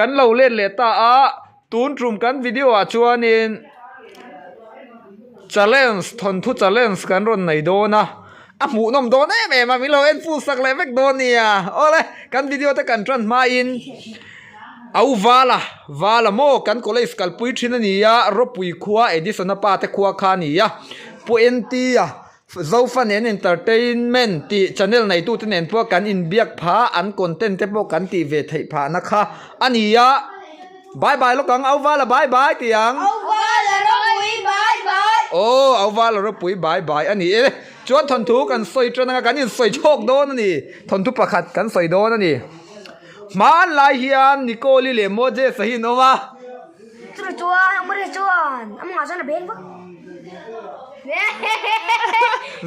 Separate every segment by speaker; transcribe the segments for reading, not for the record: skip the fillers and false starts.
Speaker 1: Kan lo let leh ta a, tun tum kan video ah chuanin challenge thawnthu challenge kan rawn nei dawn a, a hmuhnawm dawn em em a, min lo en full sak leh vek dawn nia. Awle kan video te kan tan hmain Au Vala, Vala maw kan college kalpui thin a ni a, Ropui khua Edison-a pa te khua kha a ni a, Pu NT-a Zofa nen entertainment tih channel neitute nen pawh kan inbiak phah, an content te pawh kan tih ve theih phahna kha a ni a. Bye bye lawk ang, Auvala bye bye tih ang.
Speaker 2: Auvala ropui bye bye.
Speaker 1: Aw, Auvala ropui bye bye a ni e. Chuan thawnthu kan sawi tan anga kan insawi chhawk dawn a ni. Thawnthu pakhat kan sawi dawn a ni. Hmanlai hian Nicole-i leh Moses-a hi an awm a.
Speaker 2: Chutah chuan Amore chuan a mawngah chuan a beng vak.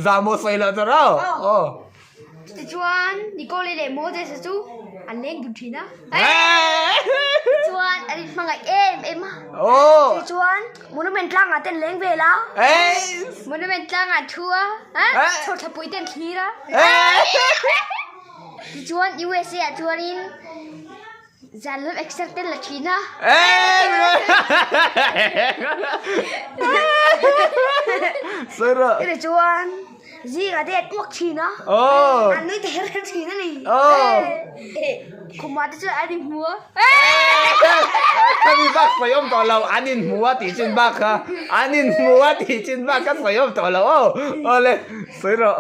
Speaker 1: Zahmawh sawi loh tur aw. Aw.
Speaker 2: Chutah chuan Nicole leh Moses chu an leng dun thin a. Chuan an inhmangaih em em a.
Speaker 1: Aw.
Speaker 2: Chuan monument tlangah te an leng vel a. Monument tlangah an thu a. Chhawrthlapui te an thlir a. Tichuan USA ah chuanin Zan lam exer te la thin a.
Speaker 1: Sawi rawh.
Speaker 2: Chutah chuan zingah te an uak thin a. An nui ta her her thin a ni. Khumah te chuan an inhmu a.
Speaker 1: Khami bak sawi awm tawh lo, an inhmu a tih chin bak kha. An inhmu a tih chin bak kha sawi awm tawh lo aw. Awle, sawi rawh.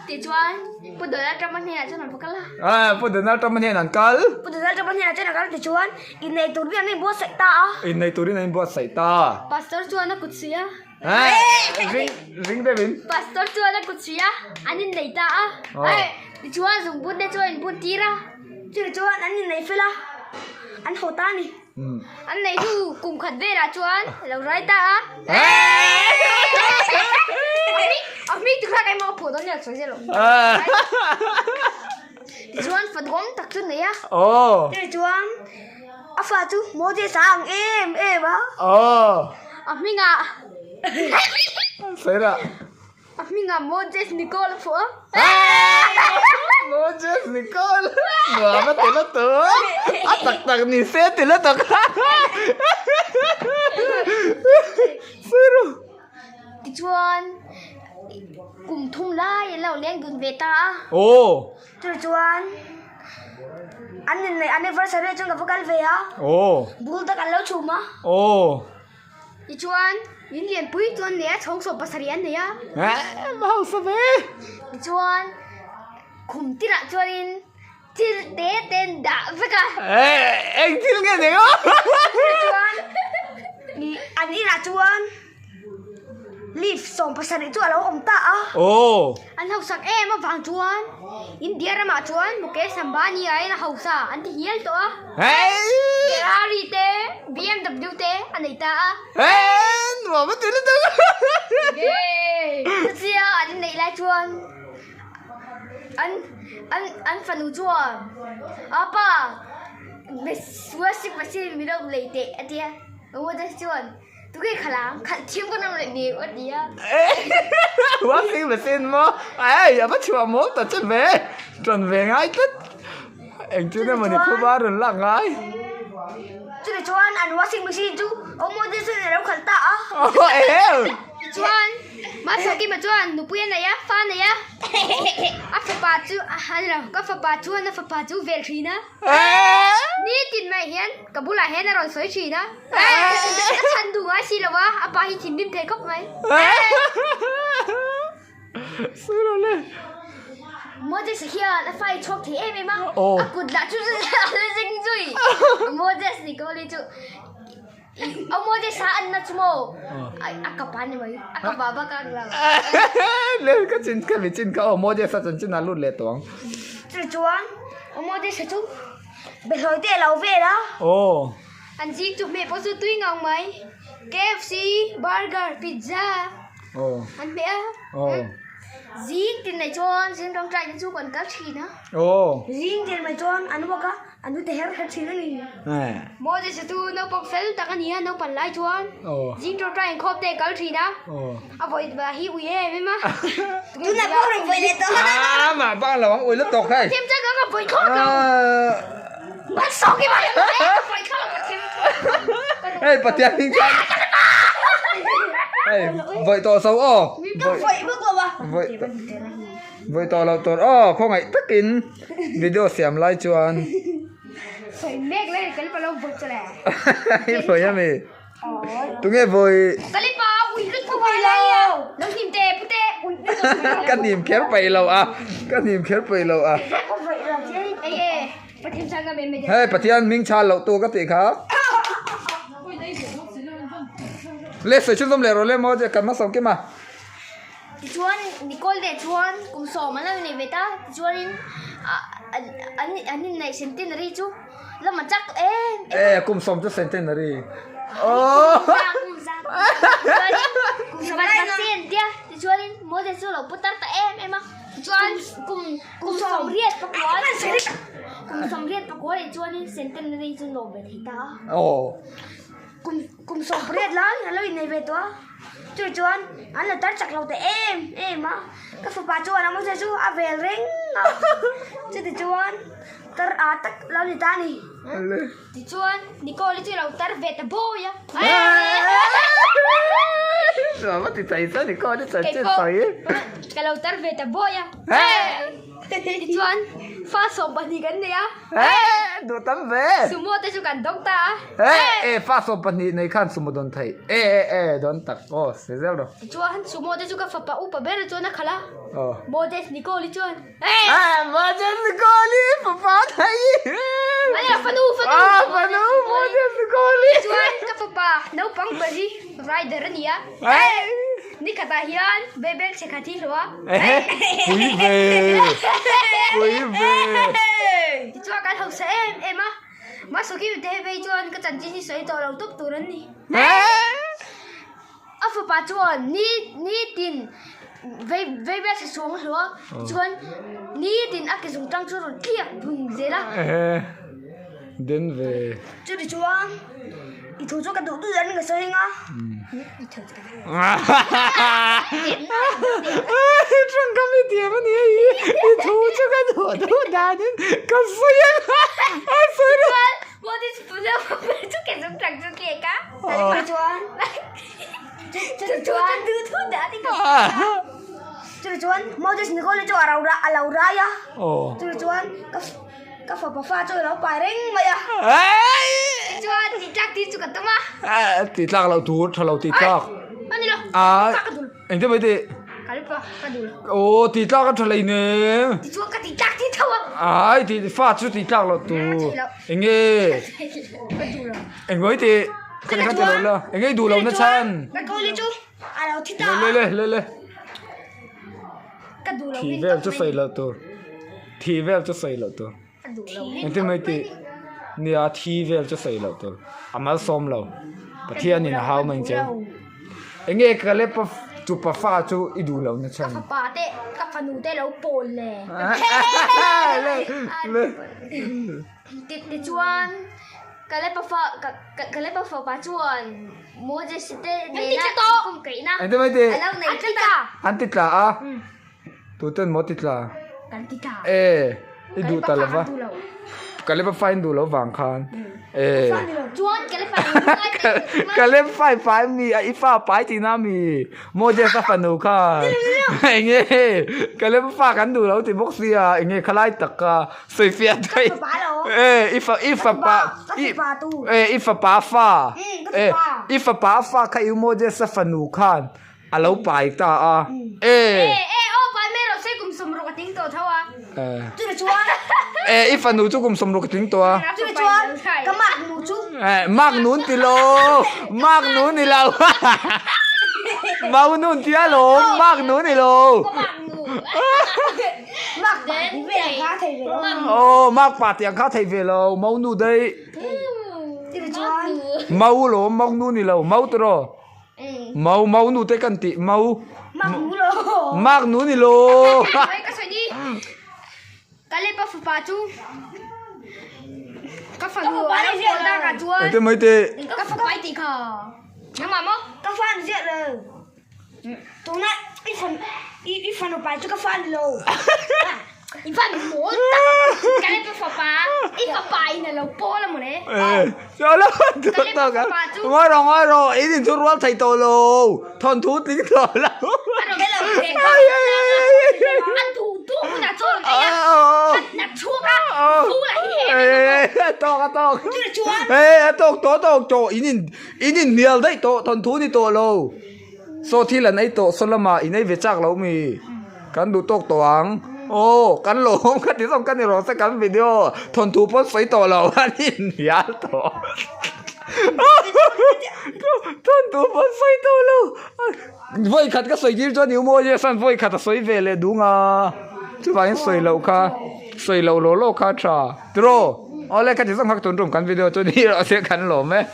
Speaker 2: Tichuan, Pu Donald Trump-a hnenah chuan an va kal a.
Speaker 1: Aaa, Pu Donald Trump-a hnenah an kal.
Speaker 2: Pu Donald Trump-a hnenah chuan an kal tichuan, innei turin an inbuatsaih ta a.
Speaker 1: Innei turin an inbuatsaih ta.
Speaker 2: Pastor chuan a kut suih a.
Speaker 1: Aaa, ring, ring deuhin.
Speaker 2: Pastor chuan a kut suih a, an innei ta a. Tichuan, zungbun te chuan an inbun tir a. Chutichuan an innei fel a, an haw ta a ni. An nei hnu kum khat velah chuan a lo rai ta a. A hming chu kha keimah ka phuah dawn nia sawi zel lo. Tichuan fa duhawm tak chu nei a. Tichuan a fa chu Moses a ang em em a. A hmingah
Speaker 1: Sawi rawh.
Speaker 2: A hmingah Moses Nicole a phuah a.
Speaker 1: Moses Nicole nuam a ti lutuk a tak tak ni se a ti lutuk sawi rawh.
Speaker 2: Tichuan kum thum lai an lo leng dun ve ta a.
Speaker 1: Aw.
Speaker 2: Chutichuan an inneih anniversary chuan ka va kal ve a.
Speaker 1: Aw.
Speaker 2: Bul tak an lo chhum a.
Speaker 1: Aw.
Speaker 2: Tichuan, in lianpui chu an nei a, chhawng sawm pasarih an nei a.
Speaker 1: Eeh, va hausa ve!
Speaker 2: Tichuan, khum tirah chuanin thil te te an dah vek a.
Speaker 1: Eeh, eng thil nge nei aw?
Speaker 2: Tichuan, an inah chuan leaf 70 chu a lo awm ta a.
Speaker 1: Aw!
Speaker 2: An hausak em avang chuan India ramah chuan Mukesh Ambani aiin a hausa an ti hial tawh a. Ferrari te, BMW te a nei ta a.
Speaker 1: Nuam a ti lutuk.
Speaker 2: Chutia an neih lai chuan an an an fanu chuan apa washing machine min lo lei teh a tia. Moses chuan Tuke khalh ang, khalh thiam ka nawm leh nih a ti a.
Speaker 1: Washing machine maw? Ei, a va chhuah mawl ta che ve. Ṭan ve ngai tlat. Engtin emaw ni phuba a rawn lak ngai.
Speaker 2: Chutah chuan an washing machine chu awmawte chuan a lo khalh ta a.
Speaker 1: Eheu!
Speaker 2: Tichuan, Masakima chuan nupui a nei a, fa a nei a. A fapa chu, a ni lo, ka fapa chuan a fapa chu vel thin a. Nitin mai hian ka bulah hian a rawn sawi thin a. Ka chhan duh ngai si lo a, a pa hi thinrim thei khawp mai.
Speaker 1: Sawi rawh le.
Speaker 2: Moses hian a fa i chhuak thei em em a, a kut lah chu a la zing zui. Moses ni ko li chu a Moses a an na chu maw a kap a ni mai, a kap ah bak a ang lo.
Speaker 1: Le ka chin ka mi chin ka aw Moses a chanchin a lut leh tawh ang.
Speaker 2: Chuan Moses chu behlawi te a lo vel a.
Speaker 1: Aw.
Speaker 2: An zing chu hmeh pawh chu tui ngang mai. KFC, burger, pizza an hmeh a. Zing tin mai chuan zing tawngtai te chu kan kal thin a. Zing tin mai chuan an walk a, an hnute her her thin a ni. Moses chu naupang fel tak a ni a, naupan lai chuan zing tawngtai inkhawm te a kal thin a. A vawi hi ui em em a. Tunah pawh rawn vawi leh tawh.
Speaker 1: Amah bak lo ang ui lutuk hei.
Speaker 2: Thiam chak ang a vawi thlawt lo.
Speaker 1: Hei Pathian hming chuan Hei vawi tawh so aw. Vawi vawi tawh lo tur aw khawngaih takin video siam lai chuan. I vawi ami? Tunge vawi? Ka hnim kher peih lo a ka hnim kher peih lo a. Hei Pathian hming chhal loh tu ka tih kha. Le sawi chhunzawm leh rawh le maw kan hmasawm kim a.
Speaker 2: Tichuan Nicole leh chuan kum sawm an lo nei ve ta tichuanin an an inneih centenary chu lama chak em
Speaker 1: em a. E kum sawm chu centenary. Aww.
Speaker 2: Kum za tichuanin kum sawm vaccine an tia tichuanin Moses chu a lo putar ta em em a. Chuan kum kum sawmriat pakua kum sawmriat pakua leh chuanin centenary chu lawm ve thei ta a.
Speaker 1: Aw.
Speaker 2: Kum kum sawmriat lai a lo innei ve tawh a. Chumi chuan an lo tar chak lo ta em em a. Ka fapa chuan a mawza chu a vel reng a. Chuti chuan tar a tak lo ni ta a ni. Tichuan Nicole-i chu lo tar ve ta bawi a.
Speaker 1: Nuam a ti chai chuan Nicole-i chanchin sawi.
Speaker 2: Ka lo tar ve ta bawi a. Tichuan fa 12 kan nei a.
Speaker 1: Duh tam ve.
Speaker 2: Sumo te chu kan dawng ta
Speaker 1: a. E fa 12 nei khan sumo dawn theih. E e e dawn tak aw si zel rawh.
Speaker 2: Tichuan sumo te chu ka fapa upa ber chuan a khalh a. Moses Nicole-i chuan.
Speaker 1: Moses Nicole-i fapa thei.
Speaker 2: Ania fanu fanu.
Speaker 1: Ah fanu Moses Nicole-i.
Speaker 2: Chuan ka fapa naupang ber hi rider a ni a. Ni khatah hian bebel chhe khat hi hlawh a.
Speaker 1: Pui ve. Pui ve.
Speaker 2: Tichuan kan hausa em em a. Masuki te vei chuan ka chanchin hi sawi tawh lo tawp tur an ni. A fapa chuan ni nitin vei vei vel thla chhuang a hlu a tichuan nitin a ke zung tang chu a rawn tliak bun zel a.
Speaker 1: Ehe den ve.
Speaker 2: Chuti chuan i thu chu ka duh duh dan ka sawi ang a. I thu chu ka duh.
Speaker 1: Tawngkam i tiam a ni a i i thu chu ka duh duh danin ka sawi ang a a sawi
Speaker 2: reng. Chu ke zung tang chu tliak a. Chuan chuan chuan Moses Nicole chu a lo rai a chu chuan ka fapa fa chu a lo pai reng mai a chuan tih tlak tir chu ka tum
Speaker 1: a tih tlak loh tur tha lo tih tlak
Speaker 2: ani lo
Speaker 1: engtin mai tih aw tih tlak a tha hleinem
Speaker 2: tichuan ka tih tlak tir tho
Speaker 1: a ai tih fa chu tih tlak loh tur enge Engmawii tih ka ni khan ti lo la enge i duh lo na chhan le le le le thi vel chu sawi loh tur thi vel chu sawi loh tur engtin mai tih nia thi vel chu sawi loh tur a malsawm lo Pathian in a hau mai ang che enge ka le pa chu pa fa chu i duh lo na chhan
Speaker 2: ka fapa te ka fanu te lo pawl le
Speaker 1: le
Speaker 2: Tichuan, Kalepa fapa chuan Moses te nena inkawmkaihna a lo nei tlat a.
Speaker 1: An ti tla a, tuten maw ti tla?
Speaker 2: Kan ti tla.
Speaker 1: E, i duh ta lova. Kalepa fa in duh lo vang khan. E.
Speaker 2: Chuan Kalepa
Speaker 1: Kalepa fa i pai mi a, i fa pai tihna mi? Moses a fanu khan. Enge Kalepa fa kan duh lo ti bawk sia, enge khalai tak kha. Sawifiah daih.
Speaker 2: Ka fapa lo.
Speaker 1: E, i fa i fapa
Speaker 2: Ka fapa tu.
Speaker 1: E, i fapa fa.
Speaker 2: Ka
Speaker 1: E,
Speaker 2: fapa.
Speaker 1: i fapa fa kha i Moses a fanu khan a lo pai ta a. E.
Speaker 2: E, e, aw pai mai rawh se kum 60 a tling tawh tho a.
Speaker 1: E.
Speaker 2: Chumi chuan.
Speaker 1: E, i fanu chu kum 60 a tling tawh a.
Speaker 2: Chumi chuan ka mak nu chu.
Speaker 1: E, mak nun ti lo. Mak nu ni lo. Mau nun tia lawm, mak nu ni lo.
Speaker 2: Ka mak nu. Mak pa ti ve ang kha thei ve lo.
Speaker 1: Aw mak pa ti ang kha thei ve lo mau nu daih. Mau lawm mau nu ni lo mau tiraw. Mau mau nu te kan tih mau.
Speaker 2: Mak nu lo.
Speaker 1: Mak nu ni lo.
Speaker 2: Ka sawi ni. Ka lepa fapa chu ka fanu a lo pawl dak ah chuan.
Speaker 1: Engtin mai teh.
Speaker 2: Ka fapa i tih kha. Nangmah maw? Ka fa ni ziah lo. Tuna i fanu pai chu ka fa ni lo. I van mawl tak Caleb-a fapa i fapa in a lo pawl a mawle.
Speaker 1: Caleb-a fapa chu. Ngawi rawh ngawi rawh in inchhun rual thei tawh lo thawnthu tling tawh lo.
Speaker 2: A rawn lo ve kha a duh duh hunah chuan a rawn ei a a hnat chhuak a zu lah hi he em em a
Speaker 1: tawk a tawk a tawk tawh tawk tawh in in in inhnial daih tawh thawnthu ni tawh lo. Saw thil an ei tawh saw lamah in ei ve chak lo mi kan duh tawk tawh ang aw kan lawm ka ti zawng ka ni rawh se kan video thawnthu pawh sawi tawh lo an inhnial tawh thawnthu pawh sawi tawh lo vawi khat ka sawi tir chuan i umawi a san vawi khat a sawi ve leh dung a chuvangin sawi loh kha sawi loh law law kha a tha tiraw awle ka ti zawng kha tun tum kan video chu ni rawh se kan lawm e.